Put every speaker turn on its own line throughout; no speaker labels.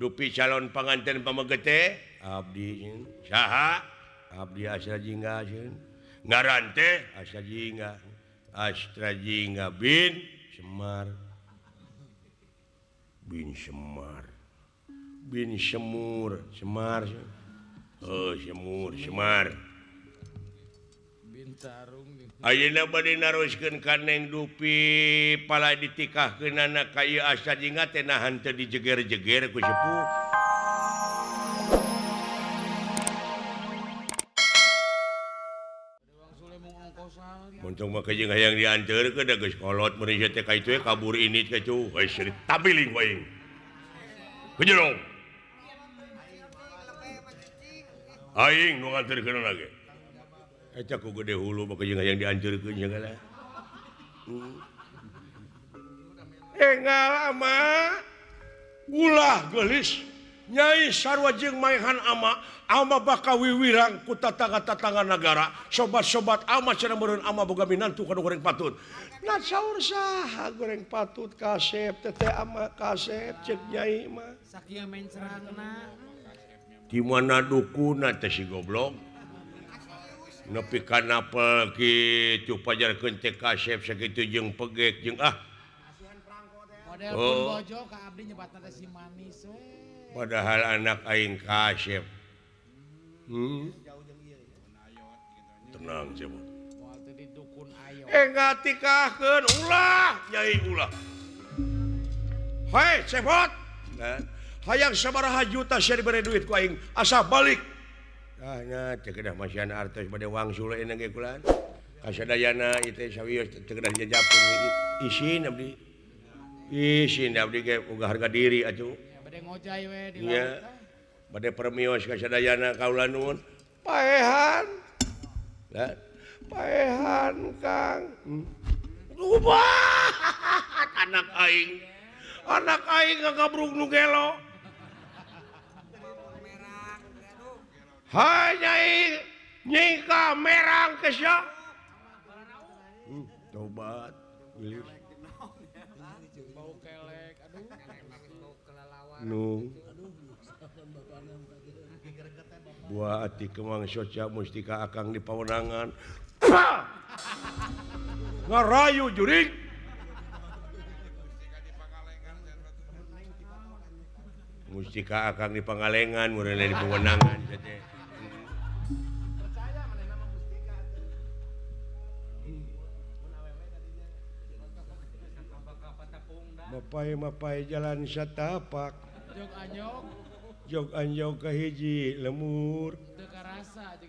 Dupi calon panganten pamegete abdi saha abdi Astra Jingga ngaran teh Astra Jingga Astra Jingga bin Semar bin Semar bin Semur Semar oh Semur Semar bin Tarung. Ayeuna bade naroskeun ka Neng Dupi pala ditikahkeunana ka ieu Astra Jingga teh nahan teu dijeger-jeger ku sepuh. Untung mah jeung hayang dianteurkeun da geus kolot mun ieu teh ka itu kabur ini ka itu heuh tabiling wae. Kejero. Aing nu nganterkeun lagi. Eta ku gede hulu mah jeung hayang dianteurkeun segala. Engal ama ulah geulis Nyai sarua jeung maehan ama ama bakal wiwirang ku tatangga-tatangga nagara sobat-sobat ama cenah meureun ama boga minantu kana goreng patut. Nah saur saha goreng patut kasep teteh ama kasep ceuk Nyai mah.
Sakieu mencrangna.
Di mana dukuna teh si goblok? Nepi ka napel kitu pajarkeun teh kasep sakitu jeung pegek jeung ah.
Model pun bojo ka abdi nyebatna teh si manis we.
Padahal anak aing kasep. Tenang cebot. Enggak tikahkeun ulah Nyai ulah. Hei cebot. Nah, hayang sabaraha juta sia dibere duit ku aing asa balik. Ah nya teu kedah masihan artos bade wangsul ayeuna ge kulan. Kasadayana ieu teh sawios teu kedah jajapkeun isin abdi. Isin abdi ge boga harga diri atuh.
Ngojay we di laut.
Bade permios ka sadayana kaula nuhun. Paehan. Lah, paehan Kang. Ubah anak aing. Anak aing ngagabrug nu gelo. Hai Nyai, nyingka merang kesya. Tobat.
Bau kelek, aduh.
Nu buah ati kemang soca mustika akang di pawenangan ngarayu jurig mustika akang di Pangalengan meureun di pawenangan teh. Mapai-mapai jalan satapak jog anjog ka hiji lemur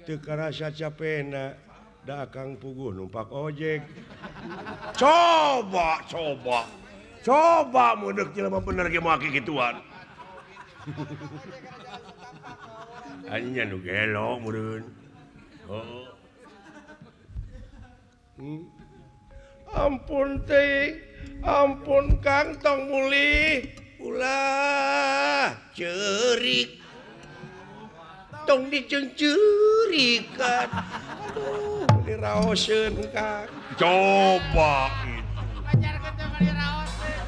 teu karasa capena da akang puguh numpak ojek. Coba coba coba mun deuk jelema bener ge moal kikituan. Anjing nu gelo meureun. Oh. Ampun teh, ampun Kang tong mulih. Ulah ceurik tong diceungceurikan. Aduh meuni raoseun Kang. Coba itu
ajarkeun teh meuni raoseun.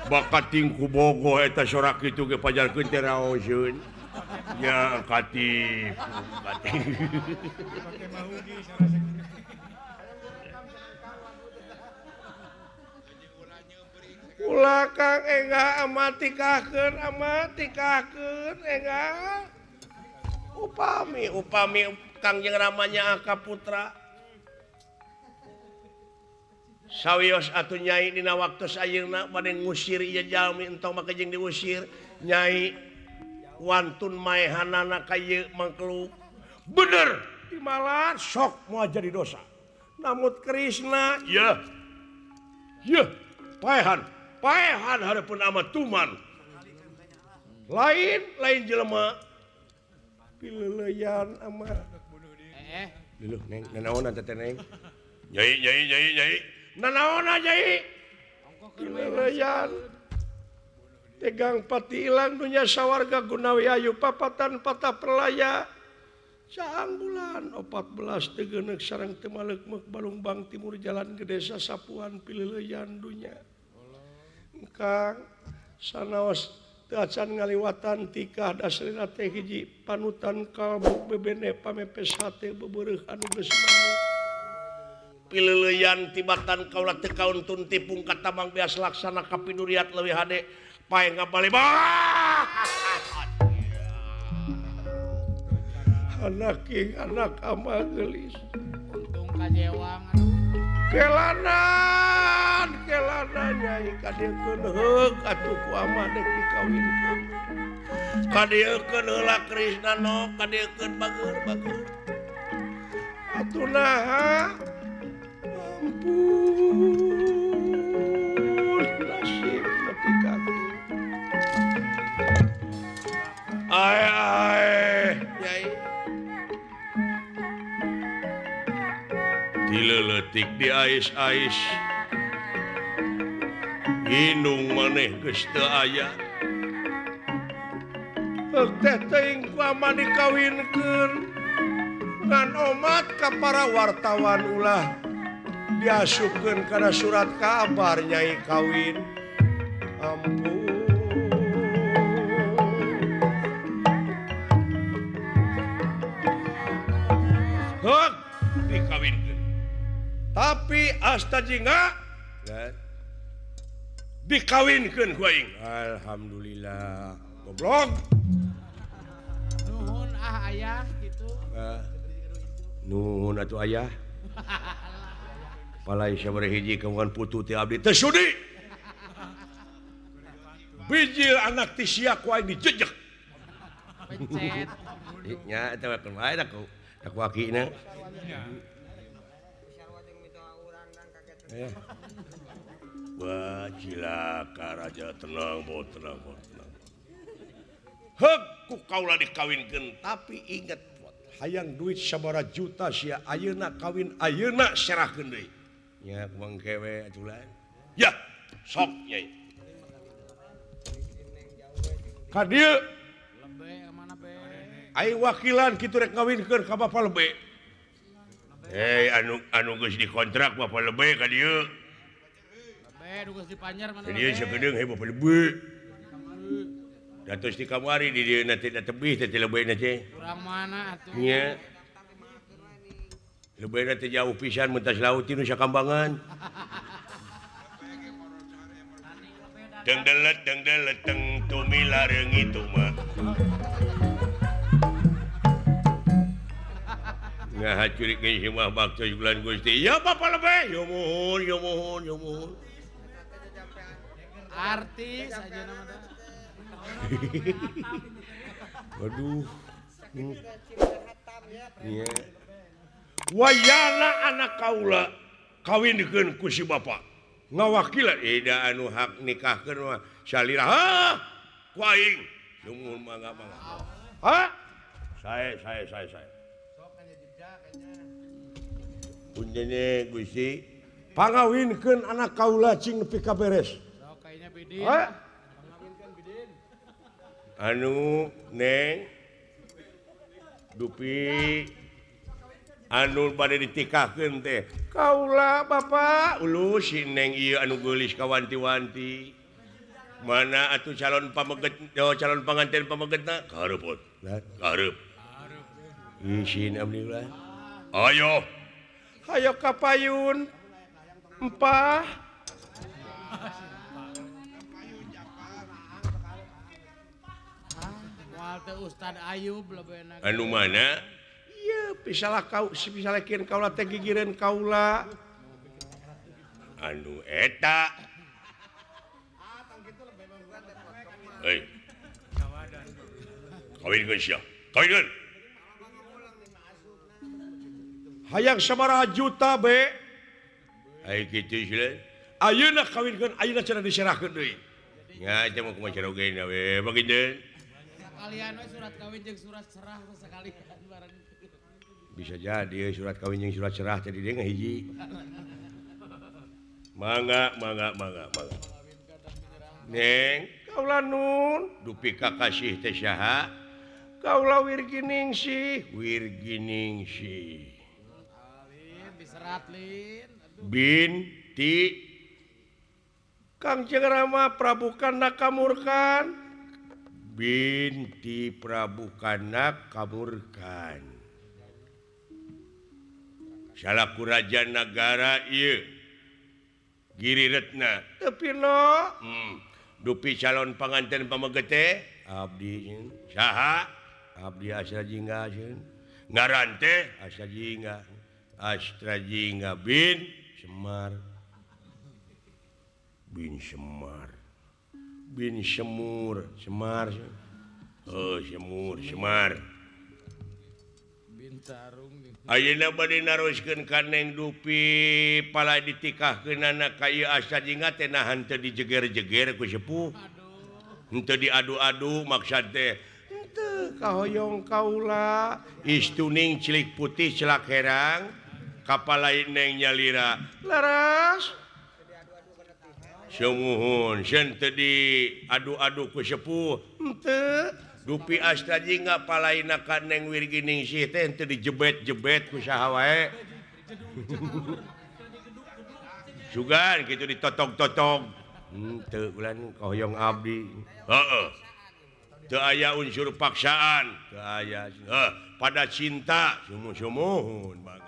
Bakat tingku bogo eta sorak kitu ge pajarkeun teh raoseun. Ya katipu katipu. Ulah Kang enggak amatikahkeun amatikahkeun enggak. Upami upami Kang jeung ramanya Aka Putra. Sawios atuh Nyai dina waktos ayeuna bade ngusir ieu jalmi entong make jeung diusir. Nyai wantun maehanana ka ieu mangkluk. Bener dimalar sok moal jadi dosa. Namut Krisna yeuh. Yeuh paehan. Paehan hareupeun amat tuman. Lain lain jelema pileuleyan ama. Leuh Neng nanaonan teh Neng. Nyai nyai nyai nyai. Nanaonan nyai. Pileuleyan. Tegang pati ilang dunya sawarga gunawi ayu papatan patah perlaya. Caang bulan 14 teu geuneuk sareng teu maleukmeuk Balungbang Timur Jalan ke Desa Sapuan Pileuleyan dunya. Engkang sanaos teu acan ngaliwatan tikah dasrina teh hiji panutan kalbu bebene pamepes hate bebereuh anu geus manuk. Pileuleyan tibatan kaula teu kauntun tipung ka Tamang Beas laksana kapiduriat leuwih hade pae ngabalebah. Anak king anak ama gelis
untung kajewang aduh
kelanan kelanan nyai kadiekeun heug atuh ku ama dek dikawinkeun kadiekeun heula Krisna no kadiekeun bager bager atuh naha ampun nasib nepi ka ai ai nyai dileletik di ais-ais indung maneh geus teu aya teh teuing ku ama dikawinkeun ngan omat ka para wartawan ulah diasupkeun kana surat kabar nyai kawin ampun heug dikawinkeun tapi asta jingga dikawinkeun ku aing alhamdulillah goblok
nuhun ah ayah gitu
nuhun atuh ayah palai sabaraha hiji kawan putu teh abdi teu sudi bijil anak ti sia ku aing dijejek
pencet
nya eta mah kumaha ku akina. Wah cilaka raja tenang bo tenang bo tenang. Heug ku kaula dikawinkeun tapi inget hayang duit sabaraha juta sia ayeuna kawin ayeuna serahkeun deui. Nya kumaha kewe atuh lain. Ya sok nyai. Ka dieu
lebe mana be?
Aing wakilan kitu rek ngawinkeun ka Bapak lebe. Hei anu anu geus dikontrak Bapak lebe ka dieu.
Lebe nu geus dipanjer mana
lebe. Dieu sakedeung he Bapak lebe. Datos di kamari di dieu na teh tebih teh lebena teh.
Urang mana atuh?
Nya. Lebena teh jauh pisan mun tas laut ti nu sakambangan. Deng delet teng tumila reungit mah. Nah, curikeun si mah bakto bulan Gusti. Ya Bapak lebe, ya muhun, ya muhun, ya muhun.
Artis aja nama.
Waduh. Iya. Wayana anak kaula kawinkeun ku si bapak. Ngawakilan ida anu hak nikahkeun mah salira. Hah? Ku aing. Sumuhun mangga mangga. Hah? Sae sae sae sae. Punjene Gusti pangawinkeun anak kaula cing nepi ka beres.
Sok kayaknya bidin. Pangawinkeun bidin.
Anu Neng Dupi anu bade ditikahkeun teh. Kaula Bapak, ulu si Neng ieu anu geulis kawanti-wanti. Mana atuh calon pameget, calon panganten pamegetna? Kahareup. Kahareup. Isin abdi ulah. Ayo. Hayo kapayun empah
moal teu Ustad Ayub lebena
anu mana ieu pisalah kau pisalakeun kaula teh gigireun kaula anu eta hei kawinkeun sia kawinkeun hayang sabaraha juta be ai kitu sih ayeuna kawinkeun ayeuna cenah diserahkeun deui nya teh mah kumaha carogena we baginten
sakalian we surat kawin jeung surat serah sakalian bareng
bisa jadi surat kawin jeung surat serah teh di dieu ngahiji mangga mangga mangga mangga Neng kaula nun dupi kakasih teh saha Kaula Wirginingsih Wirginingsih
diserat lin
binti Kangjeng Rama Prabu Kanda Kamurkan binti Prabu Kanda Kamurkan salaku raja nagara ieu Giri Retna teu pino dupi calon panganten pamegete abdi saha abdi Astra Jingga ngaran teh Astra Jingga Astra Jingga bin Semar bin Semar bin Semur Semar oh Semur Semar
bin Tarung.
Ayeuna bade naroskeun ka Neng Dupi pala ditikahkeunana ka ieu Astra Jingga teh nahan teu dijeger-jeger ku sepuh. Henteu diadu-adu maksad teh henteu kahoyong kaula istuning cilik putih celak herang kapalai neng nyalira laras sumuhun sieun teu diadu-adu ku sepuh henteu Dupi Astra Jingga palaina ka Neng Wirginingsih teh henteu dijebet-jebet ku saha wae. Sugan kitu ditotog-totog. Henteu ulan kahoyong abdi. Heeh. Teu aya unsur paksaan, teu aya. Heuh, pada cinta sumuh-sumuhun bagus.